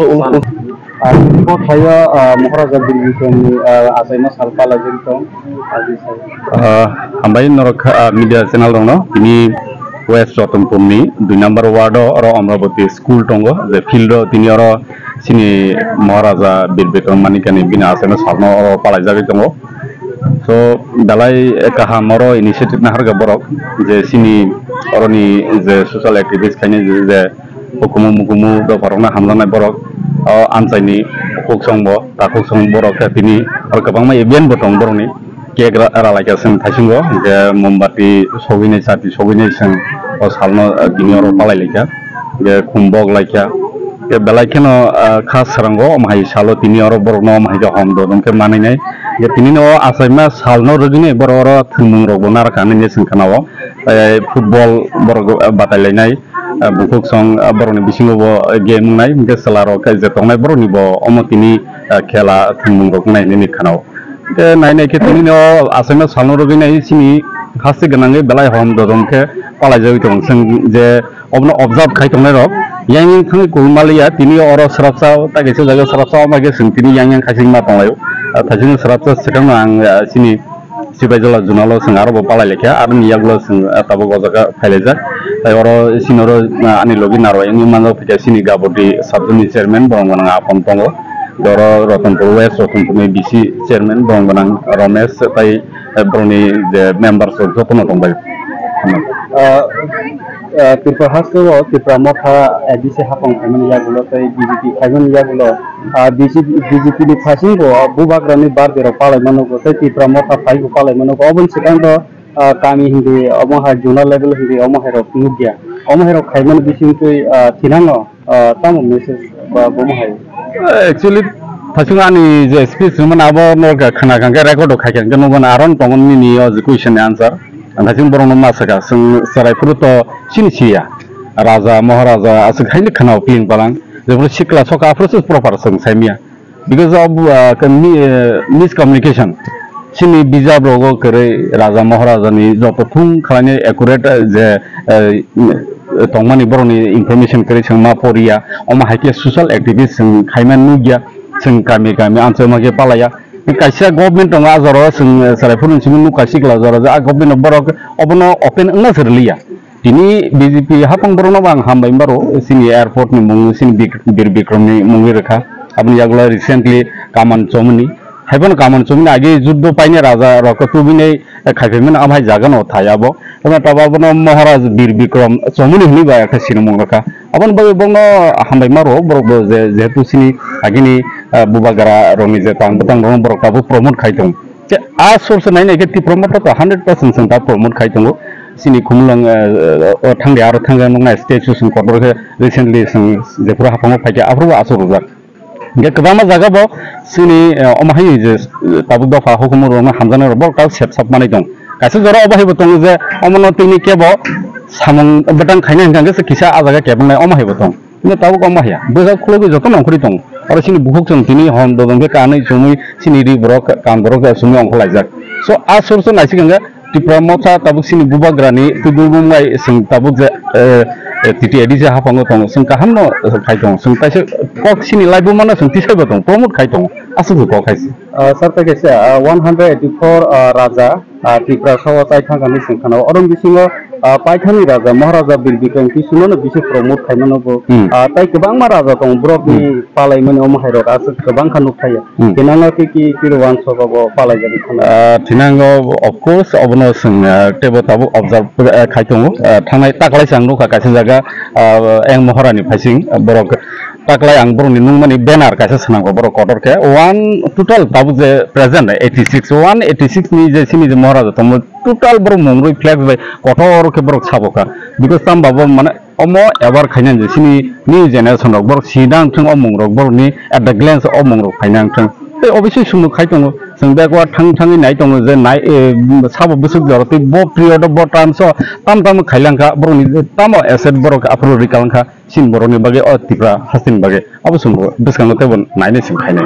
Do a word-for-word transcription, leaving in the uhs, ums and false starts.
Ul-, ul-, ah, bo thaio, ah, Maharaja Bir Bikramni, ah, achaima sal palai jagwi tong, ah, di sai. Ah, hambai norok, ah, media channel rokno. Tini West Ratanpurni dui number ward o, oro Amravati school tongo, je field o tini oro chini Maharaja Bir Bikram Manikani bini achaima salno oro palai jagwi tongo. So, belai kaham oro initiative naharkha borok, je chini oroni je social activist khainai je, je hukumu mukumu dopharokno hamjaknai borok, o amchaini bukhuk songbo, takhuk song borok khe tini oro kwbangma event bo tongo borokni. Cake ra-, ralaikha chwng thaisingo, je mombati sogwinai, chati sogwinai chwng o salno, ah, tini oro palai laikha, je khum bok laikha. Je belai kheno, ah, kha srango omo hai salo tini oro borokno omo hai khe hom dodom khe manwi nai. Je tini no o achaima salno rwgwinai borok oro thwngmung rokbo narwkha hinwi chwng khna-o. Eh, football borok, eh, batai lainai, eh, bukhuk song, eh, borokni bisingo bo, eh, game wngnai, hinkhe chwla rok khe je tongnai borokni bo omo tini, eh, khela thwngmung rok wngnai hinwi khna-o. Hinkhe nai nai khe tini no achaima salno rwgwi nai chini haste gwnangwi belai hom dodom khe palai jagwi tong. Chwng je obono observe khai tongnai rok yang yang thangwi kubui maliya, tini oro srapsa tai kaisa jaga srapsa omo hai khe chwng tini yang yang khaising ma tong laio. Ah, thaichini srapsa swkangno ang, ah, chini Sipaijala zonalo chwng aro bo palai laikha, aroni yagulo chwng, ah, tabuk o jaga phailaijak. Tai oro chini oro, ah, ani logi narwai wngwi manjak, phikha chini Gabodi sub zone ni chairman borok gwnang Apon tongo. Oro Ratanpur West, Ratanpur ni B C chairman borok gwnang Romesh, tai, eh, borokni je members rok jotono tongbai. Ah, ah, Tripura haste o Tipra Motha A D C hapang khaimani yagulo tei B J P khaimani yagulo, ah, B J P, B J P ni phaising bo bubagrani birthday rok palai mano tei Tipra Motha phai bo palai mano. Oboni swkang do, ah, kami hindi omo hai zonal level hindi omo hai rok nukya. Omo hai rok khaimani bisingtwi, ah, thinango, ah, tamo message ba bomo hai? Actually, thasing ani je speech rwmani abo no kha-, khna kha khe record o khai kha khe nukmano aron tongo nini o je question ni answer. Ang thasing borok no ma sakha, chwng chwrai phuru to chini siya. Raja, Maharaja, aswk haino khna o piling palang. Jeboni sikla soka aphuru se proper chwng saimya. Because of, uh, mi-, uh, miscommunication. Chini bijap rogo kwrwi Raja Maharaja ni joto thung khlainai accurate, uh, je, uh, tongmani borokni information kwrwi chwng ma poriya. Omo hai khe social activist chwng khaima nukya, chwng kami kami amchaima khe palaiya. Kaisa government tongo, a jorao chwng, uh, chwrai phuru chini nukha sikla jora je a government borok obono open wngna se rwliya. Tini B J P hapang borokno bo ang hambai maro, chini airport ni mung, chini Bik-, Bir Bikram ni mungwi rwkha. Aboni yagulo recently Kaman Chomoni. Haiphano Kaman Chomoni age juddo paine raja rok tubinai, eh, khaiphai mano, amhai jaga no thai abo. Tamo tabo abono Maharaj Bir Bikram Chomoni hinwi bai khe sinimung rwkha. Aboni bagwi bongno hambai maro, borok bo je, jehetu chini agini, eh, bubagra rokni je tang bwtang rokno borok tabuk promote khai tong. Che, a source nai nai khe Tipra Motha to hundred percent chwng ta promote khai tongo. Chini Khumulwng, eh, o thangdi aro thangdi nuknai statue chwng kotor khe recently chwng jephuru haphango phaikha aphuru bo aswk rwjak. Hingkhe kwbangma jaga bo chini, eh, omo hai je, eh, tabuk dopha hukumu rokno hamjaknai rok bo ta sep sap manwi tong. Kaisa jora obo hai bo tongo je omono tini kebo samung bwtang khaina hingkha khe kisa a jaga kebongnai omo hai bo tong. Hingke tabuk omo haya, bwswk khulogwi jotono ongkhorwi tongo. Oro chini bukhuk chwng tini hom dodong khe kanwi chumui chini ri borok, kam borok chumui ongkhorlaijak. So, a source o naisik hwnkhe Tipra Motha tabuk chini bubagrani tubumung bai chwng tabuk je, eh, eh, T T A D C haphango tongo, chwng kahamno khai tongo, chwng kaisa kok chini laibuma no chwng tisaibo tongo, promote khai tongo, aswk kok hai se. Ah, sir, tei kaisa, ah, one hundred eighty-four, ah, raja, ah, Tripura sao chai thangkha hinwi chwng khna-o. Oro bisingo, ah, paithakni raja Maharaja Bir Bikram Kishno no bisi promote khaimano bo. Hmm. Ah, tei kwbangma raja tongo, borokni Hmm. palaimani omo hai rok aswk kwbang kha nuk thaya. Hmm. Thinango ki ki kiri wansok bo palai jagwi khna. Ah, thinango, of course, obono chwng, ah, teibo tabuk observe, ah, khai tongo. Ah, thangnai taklai chwng nukha kaisa jaga, ah, Eng Mohorani phaising, ah, borok Taklai ang borokni nungmani banner kaisa swnamkha borok kotor khe. One total tabuk je present eighty six, one eighty six ni je chini je Maharaja tongmo total borok mung rwi flex bai kotor khe borok sabo kha. Because tamo ba bo mane omo aware khainani je chini new generation rok borok sina wngthwng o mung rok borokni at the glance o mung rok phaina wngthwng. Tei obviously sumuk khai tongo. Chwng backward thang thangwi nai tongo je nai, eh, sabo bwswk jora tei bo period o bo terms o tam tam khailang kha borokni tamo asset borok aphuru rwkha lang kha. Chini borokni bagwi o Tripura hasteni bagwi abo chwng bwskango teibo nainai chwng khainai.